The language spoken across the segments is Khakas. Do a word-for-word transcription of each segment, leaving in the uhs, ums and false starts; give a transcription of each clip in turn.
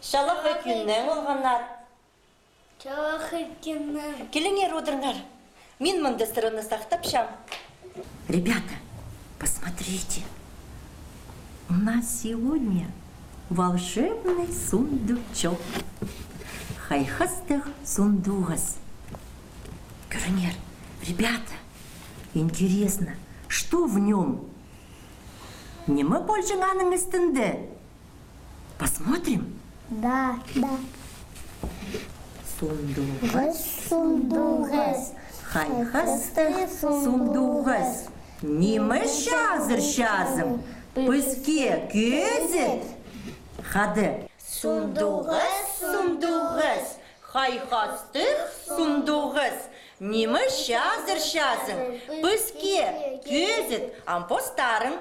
Чалахай кӱннең, олғаннар. Чалахай кӱннең. Киліңер, одырыңар. Мин мында сірерні сахтапчам. Ребята, посмотрите. У нас сегодня волшебный сундучок. Хайхастығ сундуғас. Кӧріңер, ребята, интересно, что в нём? Ниме полҷаң аның істінде? Посмотрим. Да, да. Сундуғас, сундуғас, хайхастығ сундуғас. Ниме чазыр чазың? Піске кӧзіт. Хада. Сундуғас, сундуғас, хайхастығ сундуғас. Ниме чазыр чазың? Піске кӧзіт. Ам постарың.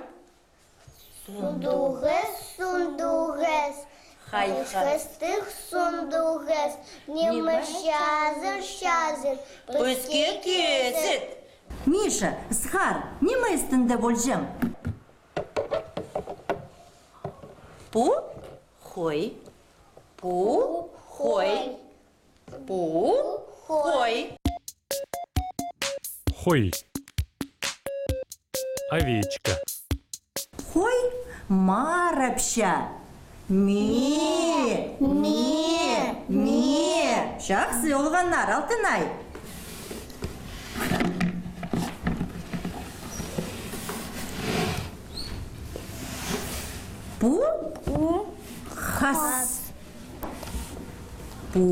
Сундуғас, сундуғас, хайхастығ сундуғас, ниме чазыр чазың? Піске кӧзіт. Миша, сығар, ниме істінде полҷаң? Пу хой. Пу хой. Пу хой. Хой. Овечка. Хой марапча. Ми, ми, ми. Чахсы, олғаннар, Алтынай. Пу? Пу. Хас. Пу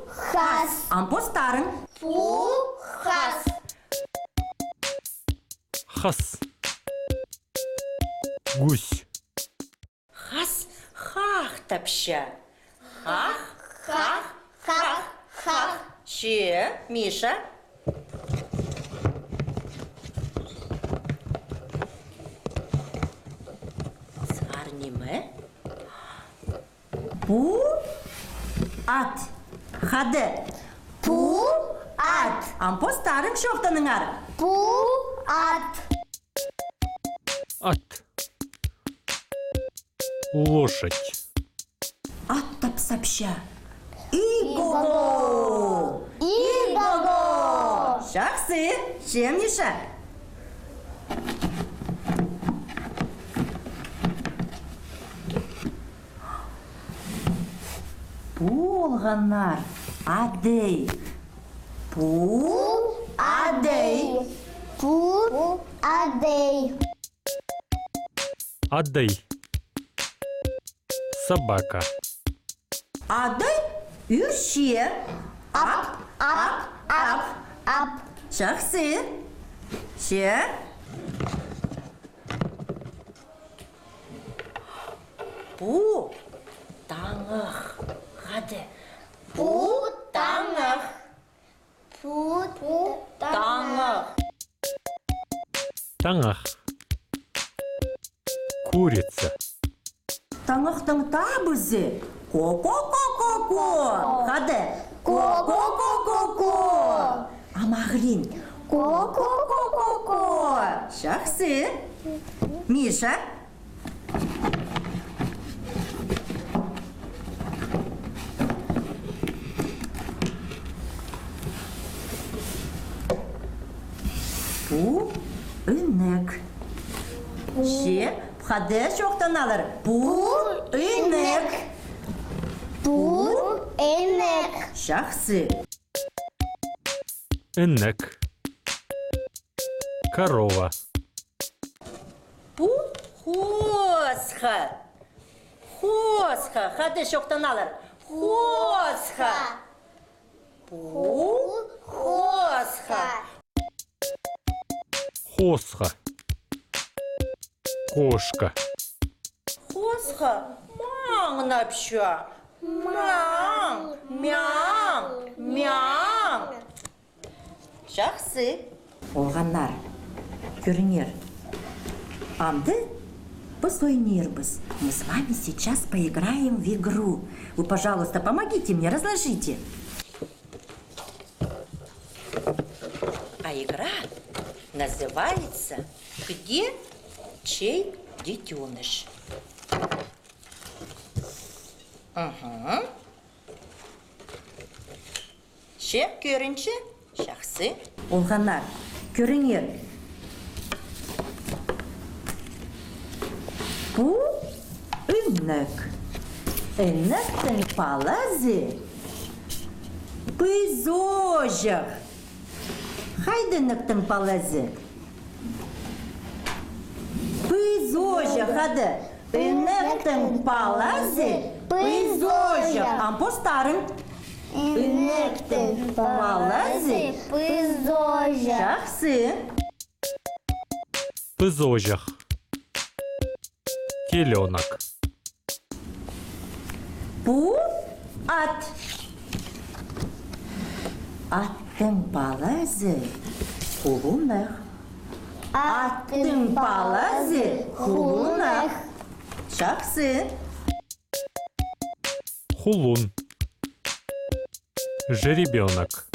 хас. Ам постарың. Пу хас. Хас. Гусь. Хас хахтапча. Хах, хах, хах, хах. Че, Миша? Сығар ниме? Пу ат. Хада. Пу ат. Ам постарың чоохтаныңар. Пу ат. Ат. Лошадь. Ат тапсапча. Иго-го! Иго-го! Чахсы, че, Миша? Пу, олғаннар, адай. Пу адай. Пу адай. Адай. Собака. Адай ӱрче. Ап, ап, ап, ап. Чахсы. Че. Пу таңах. Хада. Пу таңах. Пу таңах. Таңах. Курица. Таңахтың табызы. Ко-ко-ко-ко-ко. Хада. Ко-ко-ко-ко-ко. Амағлин. Ко-ко-ко-ко-ко. Чахсы. Миша. Пу инек. Че, хада чоохтаналар. Пу инек. Пу инек. Чахсы. Інек. Корова. Пу хоосха. Хоосха. Хада чоохтаналар. Хоосха. Пу хоосха. Хоосха. Кошка. Хоосха маңнапча. Маң, мяң, мяң. Чахсы. Олғаннар, кӧріңер. Амды піс ойнирбыс. Мы с вами сейчас поиграем в игру. Вы, пожалуйста, помогите мне, разложите. А игра называется «Где чей детёныш?». Аха. Че кӧрінче, чахсы. Олғаннар, кӧріңер. Пу ӱннік. Ӱнніктің палазы пызоҷах. Хайди ӱнніктің палазы? Пызоҷах, хайди. Ӱнніктің палазы пызоҷах. Ам постарың. Ӱнніктің палазы пызоҷах. Чахсы. Пызоҷах. Телёнок. Пу ат. Аттың палазы хулунах. Аттың палазы хулунах. Чахсы. Хулун. Жеребёнок.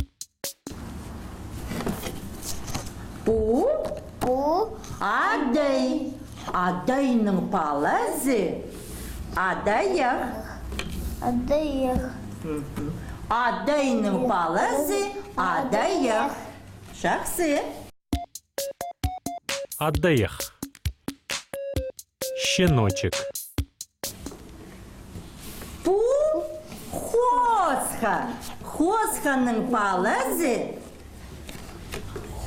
Пу? Пу? Адай. Адайның палазы адайах. Адайах. Мгм. Адайның палазы адайах. Чахсы. Адайах. Щеночек. Пу хоосха. Хоосханың палазы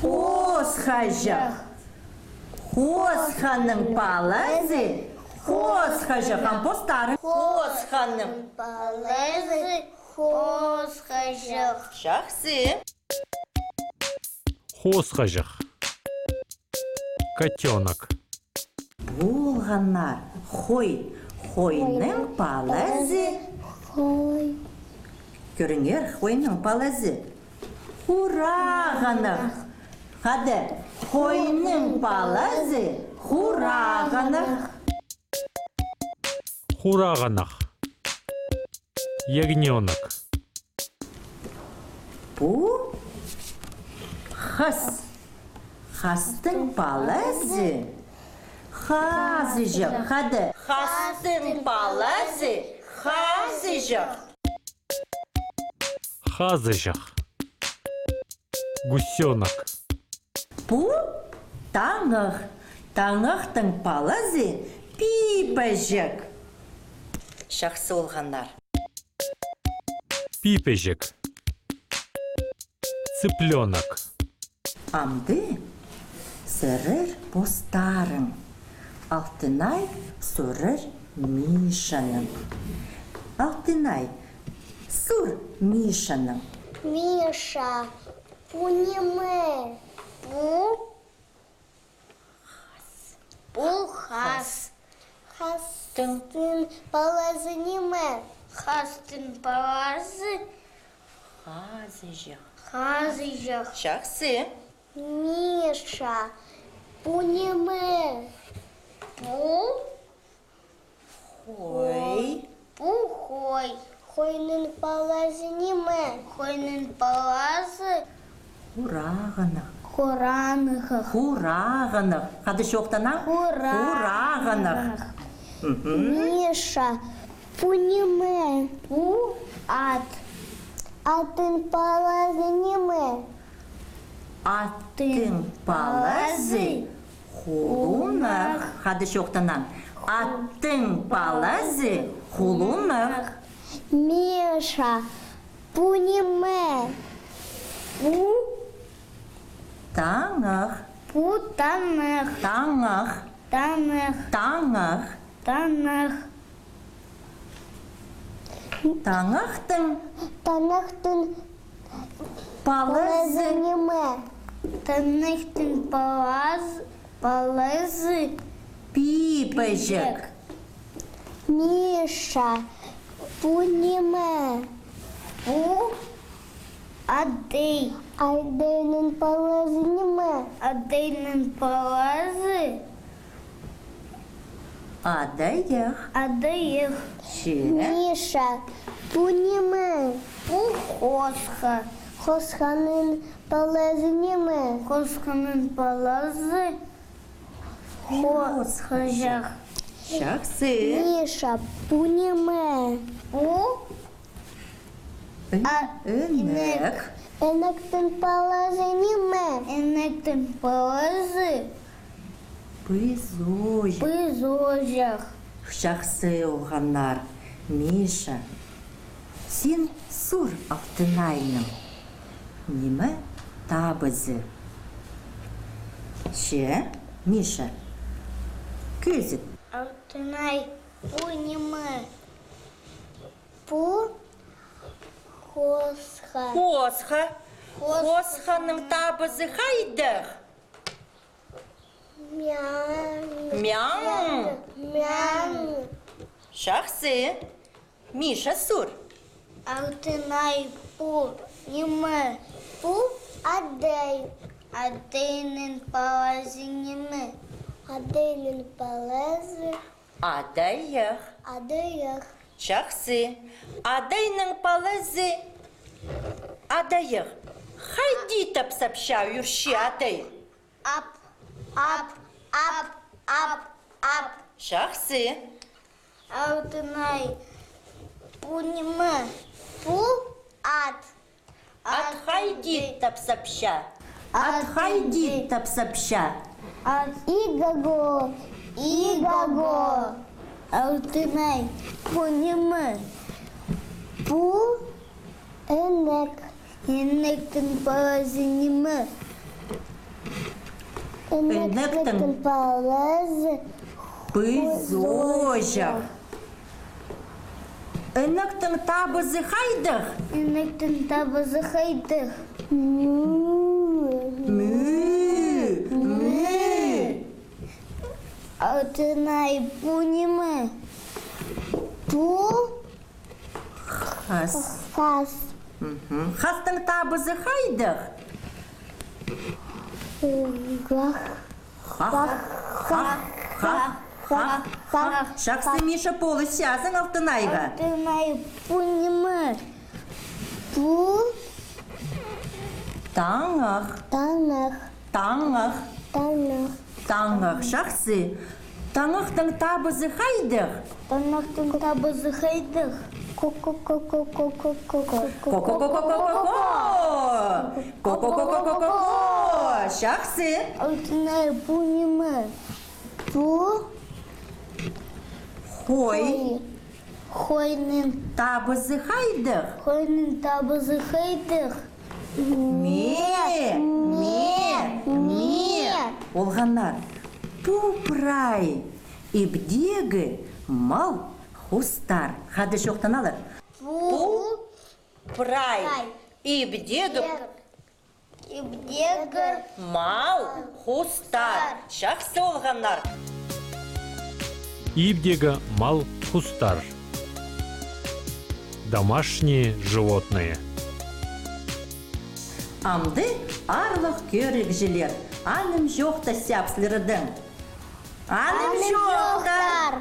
хоосхаҷах. Хоосханың палазы хоосхаҷах. Ам постарың. Хоосханың палазы хоосхаҷах. Чахсы. Хоосхаҷах. Котёнок. Пу, олғаннар, хой. Хойның палазы. Хой. Кӧріңер, хойның палазы хурағанах. Хайди, хойның палазы хурағанах. Хурағанах. Ягнёнок. Пу хас. Хастың палазы хазыҷах. Хайди, хастың палазы хазыҷах. Хазыҷах. Гусёнок. Пу таңах. Таңахтың палазы пипеҷек. Чахсы, олғаннар. Пипеҷек. Цыплёнок. Амды сірер постарың. Алтынай сурар Мишаның. Алтынай, сур Мишаның. Миша, пу ниме? Пу? Пу хас. Хастың палазы ниме? Хастың палазы хазыҷах. Хазыҷах. Чахсы. Миша, пу ниме? Пу? Хой. Пу хой. Хойның палазы ниме? Хойның палазы хурағанах. Хурағанах. Хурағанах. Хайди чоохтанаң? Хурағанах. Хурағанах. Мгм. Миша, пу ниме? Пу ат. Аттың палазы ниме? Аттың палазы хулунах. Хайди чоохтанаң? Аттың палазы хулунах. Миша, пу ниме? Пу таңах. Пу таңах. Таңах. Таңах. Таңах. Таңах. Таңахтың. Таңахтың палазы ниме? Таңахтың палаз-, палазы пипеҷек. Миша, пу ниме? Пу адай. Адайның палазы ниме? Адайның палазы адайах. Адайах. Че. Миша, пу ниме? Пу хоосха. Хоосханың палазы ниме? Хоосханың палазы хоосхаҷах. Чахсы. Миша, пу ниме? Пу? Ін-, а, інек. Інек. Інектің палазы ниме? Інектің палазы. Пызоҷах. Пызоҷах. Чахсы, олғаннар. Миша, син сур Алтынайнаң, ниме табызы? Че, Миша, кӧзіт. Алтынай, пу ниме? Пу хосха. Хосха. Хос-, хосханың табызы хайдағ? Мяң. Мяң. Мяң. Чахсы. Миша, сур. Алтынай, пу ниме? Пу адай. Адайның палазы ниме? Адайның палазы. Адайах. Адайах. Чахсы. Адайның палазы адайах. Хайди тапсапча ӱрче адай? Ап, ап, ап, ап, ап. Чахсы. Алтынай, пу ниме? Пу ат. Ат хайди тапсапча? Ат хайди тапсапча? Ат. Игаго, игаго. Алтынай, пу ниме? Пу Інек. Інектің палазы ниме? Інектің. Інектің палазы пызоҷах. Пызоҷах. Інектің табызы хайдағ? Інектің табызы хайдағ? Мӱ. Мӱ. Мӱ. Алтынай, пу ниме? Пу Хас. Хас. Мгм. Хастың табызы хайдағ? Хах. Хах, хах, хах, хах, хах. Чахсы, Миша, полысчазың Алтынайға. Алтынай, пу ниме? Пу таңах. Таңах. Таңах. Таңах. Таңах, чахсы. Таңахтың табызы хайдағ? Таңахтың табызы хайдағ? Ко-ко-ко-ко-ко. Ко-ко-ко-ко-ко. Ко-ко-ко-ко-ко. Чахсы. Алтынай, пу ниме? Пу хой. Хой. Хойның табызы хайдағ? Хойның табызы хайдағ? Ме, ме, ме. Олғаннар, пу прай ибдегі мал хустар. Хада чоохтаналар. Пу прай ибдегі ибдегі мал хустар. Чахсы, олғаннар. Ибдегі мал хустар. Домашние животные. Амды, аарлығ кӧрігҷілер, анымҷохтастабыс сірернең. Анымҷохтар!